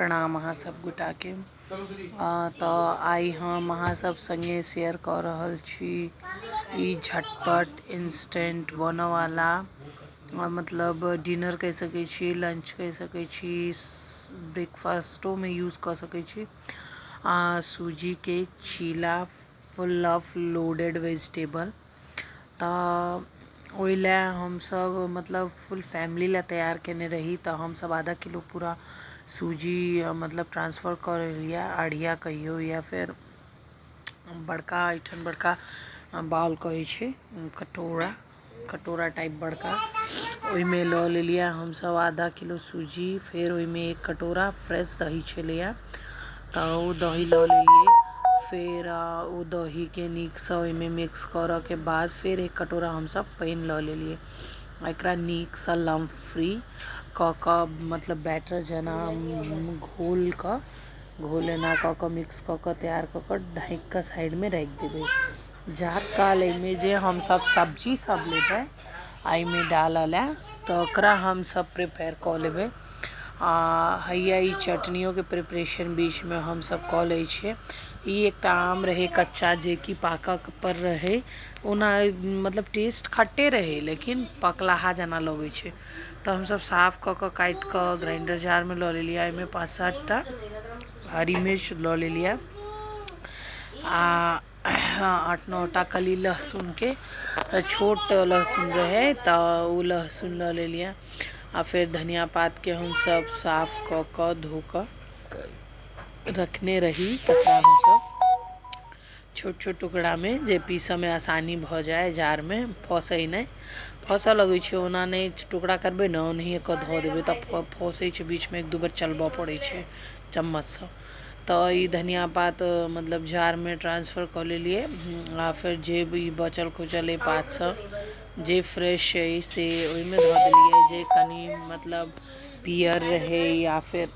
प्रणाम अहाँ सब गोटाके। तऽ आइ हम अहाँ सब सङ्गे शेयर कऽ रहल छी ई झटपट इंस्टेंट बनऽवला, मतलब डिनर कहि सकै छी, लंच कहि सकै छी, ब्रेकफास्टोमे यूज कऽ सकै छी। सूजीके चीला फुल ऑफ लोडेड वेजिटेबल। तऽ ओहि लए हमसभ मतलब फुल फैमिली लए तैयार कयने रही। तऽ हमसभ आधा किलो पूरा सूजी मतलब ट्रांसफर कऽ लेलियै अढ़िया कहियौ या फेर बड़का, एहिठाम बड़का बाउल कहै छै, कटोरा, कटोरा टाइप बड़का, ओहिमे लऽ लेलियै हमसभ आधा किलो सूजी। फेर ओहिमे एक कटोरा फ्रेश दही छलैए, तऽ ओ दही लऽ लेलियै। फेर ओ दहीके नीकसँ ओहिमे मिक्स करऽके बाद फेर एक कटोरा हमसभ पानि लऽ लेलियै। एकरा नीकसँ लम्प फ्री कऽ कऽ, मतलब बैटर जेना घोल कऽ, घोल एना कऽ कऽ मिक्स कऽ कऽ तैयार कऽ कऽ ढाकि कऽ साइडमे राखि देबै। जा काल एहिमे जे हमसभ सब्जी सब लेबै एहिमे डालऽ लए, तऽ ओकरा हमसभ प्रिपेयर कऽ लेबै। आ हैया ई चटनियोके प्रिपरेशन बीचमे हमसभ कऽ लै छियै। ई एकटा आम रहै कच्चा, जेकि पाकऽ पर रहै। ओना मतलब टेस्ट खट्टे रहै, लेकिन पकलाहा जेना लगै छै। तऽ हमसभ साफ कऽ कऽ, काटि कऽ ग्राइंडर जारमे लऽ लेलियै। एहिमे पाँच सात टा हरी मिर्च लऽ लेलियै आ 8-9 टा कली लहसुनके, छोट लहसुन रहै तऽ ओ लहसुन लऽ लेलियै। आ फेर धनिया पातके हमसभ साफ कऽ कऽ, धो कऽ रखने रही, तकरा हमसभ छोट छोट टुकड़ामे, जे पीसऽमे आसानी भऽ जाय, जारमे फँसै नहि। फँसऽ लगै छै ओना नहि टुकड़ा करबै ने, ओनाहिए कऽ धऽ देबै तऽ फँसै छै बीचमे, एक दू बेर चलबऽ पड़ै छै चम्मचसँ। तऽ ई धनिया पात मतलब जारमे ट्रांसफर कऽ लेलियै। आ फेर जे भी बचल खुचल अइ पातसभ जे फ्रेश अइ से ओहिमे धऽ देलियै। जे कनि मतलब पियर रहै या फेर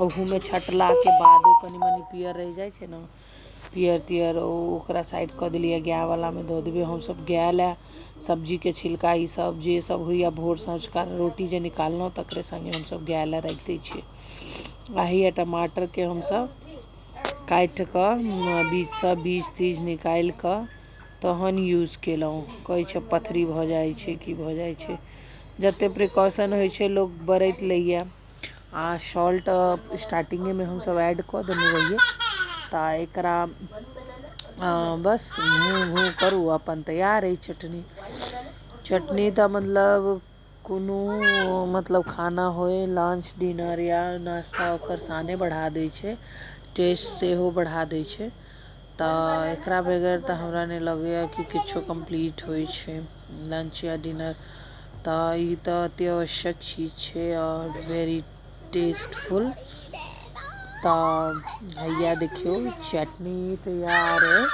ओहूमे छटलाके बादो कनि मनि पियर रहि जाइ छै ने, पियर तियर, ओ ओकरा साइड कऽ देलियै। गायवलामे दऽ देबै हमसभ। गाय लए सब्जीके छिलका ईसभ जे सब होइए, भोर सँझुका रोटी जे निकाललहुँ, तकरे सङ्गे हमसभ गाय लए राखि दै छियै। आ हैया टमाटरके हमसभ काटि कऽ, बीजसँ बीज तीज निकालि कऽ तहन यूज केलहुँ। कहै छै पथरी भऽ जाइ छै, की भऽ जाइ छै, जते प्रिकॉशन होइ छै लोक बरति लैए। आ सॉल्ट स्टार्टिंगेमे हमसभ ऐड कऽ देने रहियै। तऽ एकरा बस भूँ भूँ करू, अपन तैयार अइ चटनी। चटनी तऽ मतलब कोनो मतलब खाना होय, लंच, डिनर या नाश्ता, ओकर शाने बढ़ा दै छै, टेस्ट सेहो बढ़ा दै छै। तऽ एकरा बगैर तऽ हमरा नहि लगैए कि किछो कम्प्लीट होइ छै लंच या डिनर। तऽ ई तऽ अति आवश्यक चीज छै आओर वेरी टेस्टफुल। तऽ हैया देखियौ, चटनी तैयार अइ।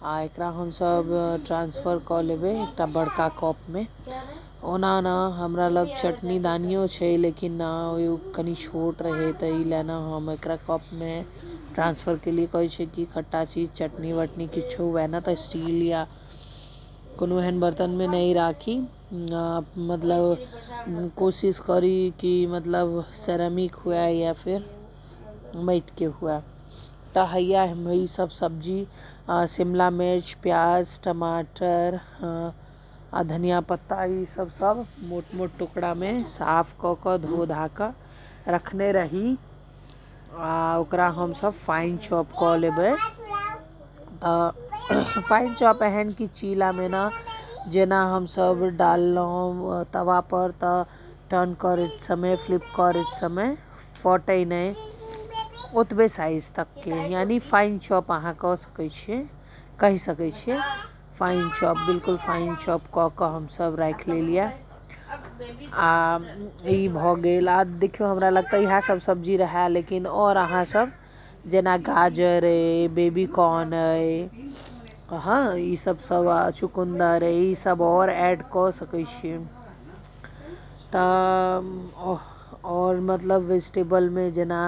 आ एकरा हमसभ ट्रांसफर कऽ लेबै एकटा बड़का कपमे। ओना ने हमरा लग चटनी दानियो छै, लेकिन ओ कनि छोट रहै, तऽ ई लए ने हम एकरा कपमे ट्रांसफर केलियै। कहै छै कि खट्टा चीज, चटनी वटनी किछो हुए ने, तऽ स्टील या कोनो एहन बर्तनमे नहि राखी, मतलब कोशिश करी कि मतलब सेरेमिक हुए या फिर माटिके हुए। तऽ हैया हम ई सब सब्जी, शिमला मिर्च, प्याज, टमाटर आ धनिया पत्ता, ई सब सब मोट मोट टुकड़ामे साफ कऽ कऽ, धो धा कऽ रखने रही। आ ओकरा हमसभ फाइन चॉप कऽ लेबै। तऽ फाइन चॉप एहन कि चीलामे ने जेना हमसभ डाललहुँ तवापर, तऽ टर्न करैत समय, फ्लिप करैत समय फटै नहि, ओतबे साइज तकके, यानि फाइन चॉप अहाँ कऽ सकै छियै, कहि सकै छियै फाइन चॉप। बिल्कुल फाइन चॉप कऽ कऽ हमसभ राखि लेलियै। आ ई भऽ गेल। आ देखियौ, हमरा लगतै इएह सब सब्जी रहए, लेकिन आओर अहाँ सब जेना गाजर अइ, बेबी कॉर्न अइ, हँ, ई सब सब, चुकुन्दर अइ, ई सब आओर ऐड कऽ सकै छियै। तऽ आओर मतलब वेजिटेबलमे जेना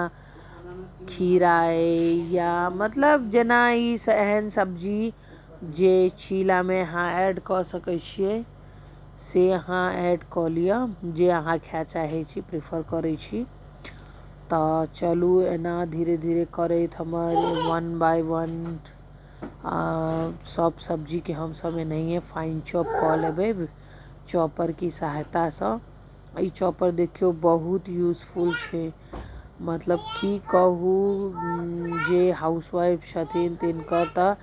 खीरा अइ या मतलब जेना ई एहन सब्जी जे चीलामे अहाँ ऐड कऽ सकै छियै, से अहाँ ऐड कऽ लिअ, जे अहाँ खाय चाहै छी, प्रेफर करै छी। तऽ चलू एना धीरे धीरे करैत हमर वन बाय वन सभ सब्जीके हमसभ एनाहिए फाइन चॉप कऽ लेबै चॉपरके सहायतासँ। ई चॉपर देखियौ बहुत यूजफुल छै। मतलब की कहू, जे हाउसवाइफ छथिन तिनकर तऽ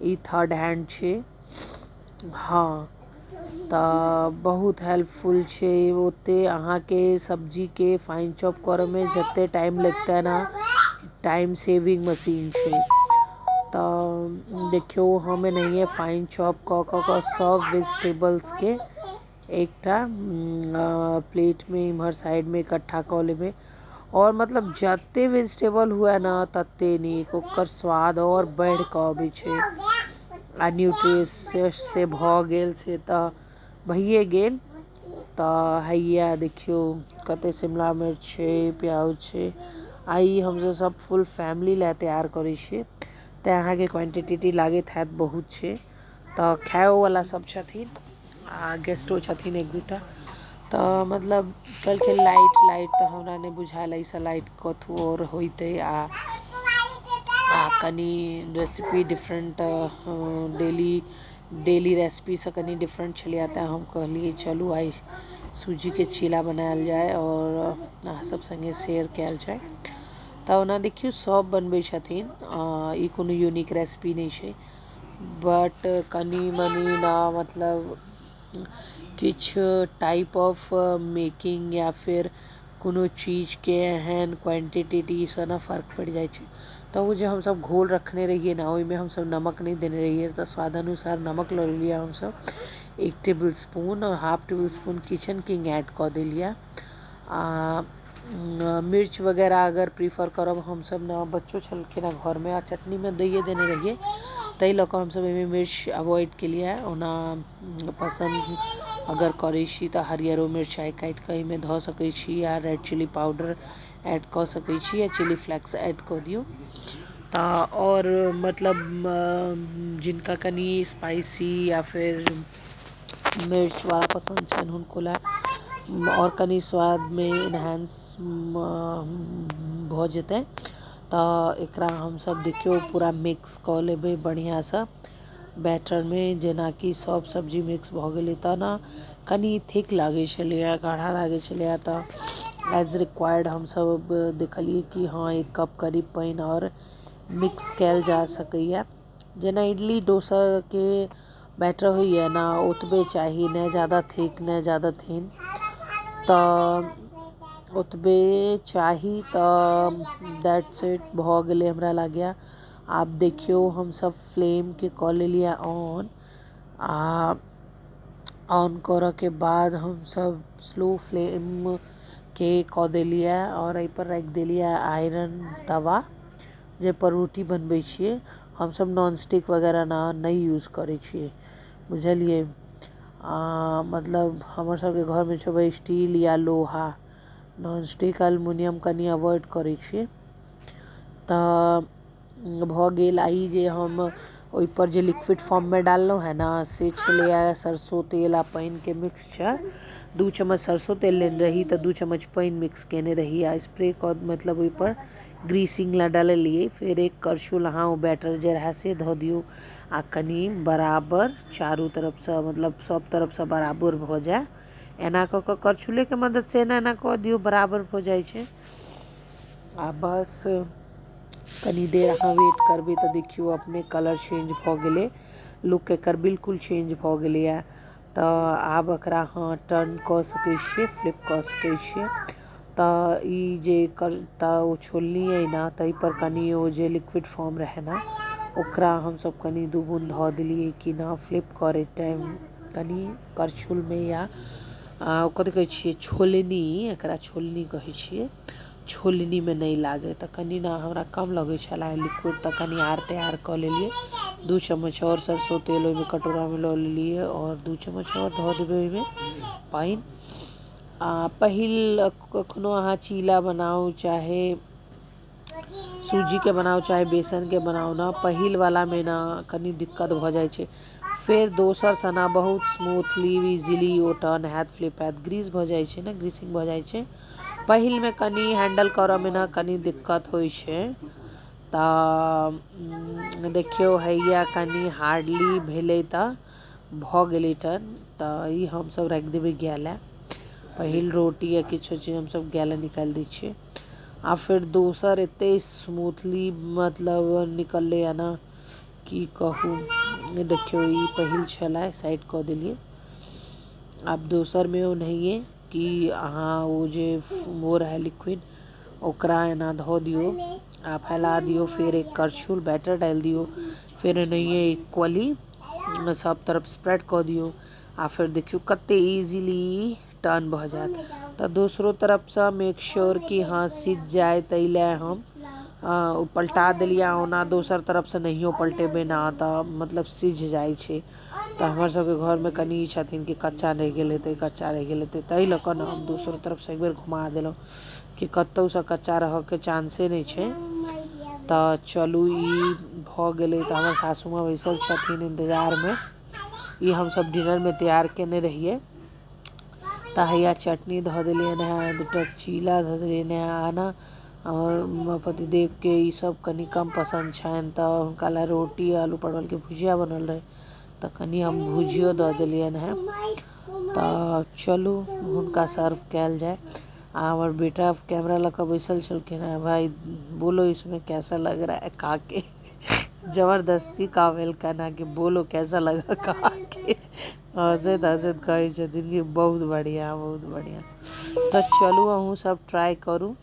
ई थर्ड हैंड छै। हँ, तऽ बहुत हेल्पफुल छै। ओते अहाँके सब्जीके फाइन चॉप करयमे जते टाइम लगतै ने, टाइम सेविंग मशीन छै। तऽ देखियौ, हम एनाहिए फाइन चॉप कऽ कऽ कऽ सभ वेजिटेबल्सके एकटा प्लेटमे इम्हर साइडमे इकट्ठा कऽ लेबै। आओर मतलब जते वेजिटेबल हुए ने, तते नीक, ओकर स्वाद आओर बढ़ि कऽ अबै छै आ न्यूट्रिशियस से भऽ गेल, से तऽ भइए गेल। तऽ हैया देखियौ, कते शिमला मिर्च छै, प्याज छै। आ ई हमसभ सब फुल फैमिली लए तैयार करै छियै, तेँ अहाँके क्वांटिटी लागैत हैत बहुत छै। तऽ खाइओवला सभ छथिन आ गेस्टो छथिन एक दूटा। तऽ मतलब कहलखिन लाइट लाइट, तऽ हमरा नहि बुझायल एहिसँ लाइट कथु आओर होइतै। आ कनि रेसिपी डिफरेंट, डेली डेली रेसिपीसँ कनि डिफरेंट छलैए, तेँ हम कहलियै चलू आइ सूजीके चीला बनायल जाय आओर अहाँ सब सङ्गे शेयर कयल जाय। तऽ ओना देखियौ, सभ बनबै छथिन, ई कोनो यूनिक रेसिपी नहि छै, बट कनि मनि ना मतलब किछु टाइप ऑफ मेकिंग या फिर कोनो चीजके एहन क्वांटिटीसँ ने फर्क पड़ि जाइ छै। तऽ ओ जे हमसभ घोल रखने रहियै ने, ओहिमे हमसभ नमक नहि देने रहियै, तऽ स्वादानुसार नमक लऽ लेलियै हमसभ एक टेबल स्पून आओर half table spoon kitchen king add कऽ देलियै। आ मिर्च वगैरह अगर प्रीफर करब हमसभ ने, बच्चो छलखिन हेँ घरमे आ चटनीमे दैए देने रहियै, ताहि लऽ कऽ हमसभ एहिमे मिर्च अवॉइड केलियै। ओना पसन्द अगर करै छी तऽ हरियरो मिरचाइ काटि कऽ एहिमे धऽ सकै छी या रेड चिली पाउडर ऐड कऽ सकै छी या चिली फ्लेक्स ऐड कऽ दियौ। तऽ आओर मतलब जिनका कनि स्पाइसी या फिर मिर्चवला पसन्द छनि, हुनको लए आओर कनि स्वादमे इन्हांस भऽ जेतै। तऽ एकरा हमसभ देखियौ पूरा मिक्स कऽ लेबै बढ़िआँसँ बैटरमे, जेनाकि सभ सब्जी मिक्स भऽ गेलै। तऽ ने कनि थिक लागै छलैए, गाढ़ा लागै छलैए। तऽ एज रिक्वायर्ड हमसभ देखलियै कि हँ, एक कप करीब पानि आओर मिक्स कयल जा सकैए। जेना इडली डोसाके बैटर होइए ने, ओतबे चाही, नहि ज्यादा थिक नहि ज्यादा थिन, तऽ ओतबे चाही। तऽ that's it, भऽ गेलै हमरा लागैए। आब देखियौ, हमसभ फ्लेमके कऽ लेलियै ऑन आ ऑन करऽके बाद हमसभ स्लो फ्लेमके कऽ देलियै आओर एहिपर राखि देलियै आयरन तवा, जाहिपर रोटी बनबै छियै हमसभ। नॉन स्टिक वगैरह ने नहि यूज करै छियै, बुझलियै? मतलब हमर सबके घरमे छै स्टील या लोहा, नॉन स्टिक एल्युमिनियम कनि अवॉइड करै छियै। तऽ भऽ गेल। आ ई जे हम ओहिपर जे लिक्विड फॉर्ममे डाललहुँ हेँ ने, से छलैए सरसो तेल आ पानिके मिक्सचर। 2 चम्मच सरसो तेल लेने रही तऽ 2 चम्मच पानि मिक्स कयने रही आ स्प्रे कऽ, मतलब ओहिपर ग्रीसिंग लए डाललियै। फेर एक करछुल अहाँ ओ बैटर जे रहए से धऽ दियौ आ कनि बराबर चारू तरफसँ, मतलब सभ तरफसँ बराबर भऽ जाय, एना कऽ कऽ करछुलेके मददसँ एना एना कऽ दियौ, बराबर भऽ जाइ छै। आ बस कनि देर अहाँ वेट करबै तऽ देखियौ अपने कलर चेंज भऽ गेलै, लुक एकर बिल्कुल चेंज भऽ गेलैए। तऽ आब एकरा अहाँ टर्न कऽ सकै छियै, फ्लिप कऽ सकै छियै। तऽ ई जे कर तऽ ओ छोलनी अइ ने, ताहिपर कनि ओ जे लिक्विड फॉर्म रहै ने, ओकरा हमसभ कनि दू बूँद धऽ देलियै कि ने फ्लिप करै टाइम कनि करछुलमे या कथी कहै छियै, छोलनी, एकरा छोलनी कहै छियै, छोलनीमे नहि लागै। तऽ कनि ने हमरा कम लगै छलै लिक्विड, तऽ कनि आर तैयार कऽ लेलियै। 2 चम्मच आओर सरसो तेल ओहिमे कटोरामे लऽ लेलियै आओर 2 चम्मच आओर धऽ देबै ओहिमे पानि। आ पहिल कखनो अहाँ चीला बनाउ, चाहे सूजीके बनाउ चाहे बेसनके बनाउ ने, पहिल वालामे ने कनि दिक्कत भऽ जाइ छै। फेर दोसर सना बहुत स्मूथली इजीली ओ टर्न हैत, फ्लिप हैत। ग्रीस भऽ जाइ छै ने, ग्रीसिंग भऽ जाइ छै। पहिलमे कनि हैंडल करऽमे ने कनि दिक्कत होइ छै। तऽ देखियौ, हैया कनि हार्डली भेलै तऽ भऽ गेलै टर्न। तऽ ई हमसभ राखि देबै गाय लए। पहिल रोटी या किछो चीज हमसभ गाय लए निकालि दै छियै। आ फेर दोसर एते स्मूथली मतलब निकललै ने, की कहू। देखियौ, ई पहिल छलै, साइड कऽ देलियै। आब दोसरमे ओनाहिये कि अहाँ ओ जे ओ रहै लिक्विड, ओकरा एना धऽ दियौ आ फैला दियौ। फेर एक करछुल बैटर डालि दियौ। फेर एनाहिये इक्वली सब तरफ स्प्रेड कऽ दियौ आ फेर देखियौ कते इजीली टर्न भऽ जायत। तऽ दोसरो तरफसँ मेक श्योर कि हँ सिझ जाय, ताहि लए हम ओ पलटा देलियै। ओना दोसर तरफसँ नहियो पलटेबै ने तऽ मतलब सिझ जाइ छै। तऽ हमर सबके घरमे कनि ई छथिन कि कच्चा रहि गेल हेतै, कच्चा रहि गेल हेतै। ताहि लऽ कऽ ने हम दोसरो तरफसँ एकबेर घुमा देलहुँ कि कतहुसँ कच्चा रहऽके चांसे नहि छै। तऽ चलू, ई भऽ गेलै। तऽ हमर सासू माँ बैसल छथिन इन्तजारमे। ई हमसभ डिनरमे तैयार कयने रहियै। तऽ हैया चटनी धऽ देलियनि हेँ, दूटा चीला धऽ देलियनि हेँ। आ ने हमर पतिदेवके ईसभ कनि कम पसन्द छनि, तऽ हुनका लए रोटी आलू परवलके भुजिया बनल रहै, तऽ कनि हम भुजियो दऽ देलियनि हेँ। तऽ चलू, हुनका सर्व कयल जाय। आ हमर बेटा कैमरा लऽ कऽ बैसल छलखिन हेँ। "भाई, बोलो, इसमें कैसा लग रहा है खा के?" जबरदस्ती कहबेलकनि हँ कि "बोलो, कैसा लगा खा के?" हँसैत हँसैत कहै छथिन कि बहुत बढ़िआँ, बहुत बढ़िआँ। तऽ चलू, अहूँ सब ट्राइ करू।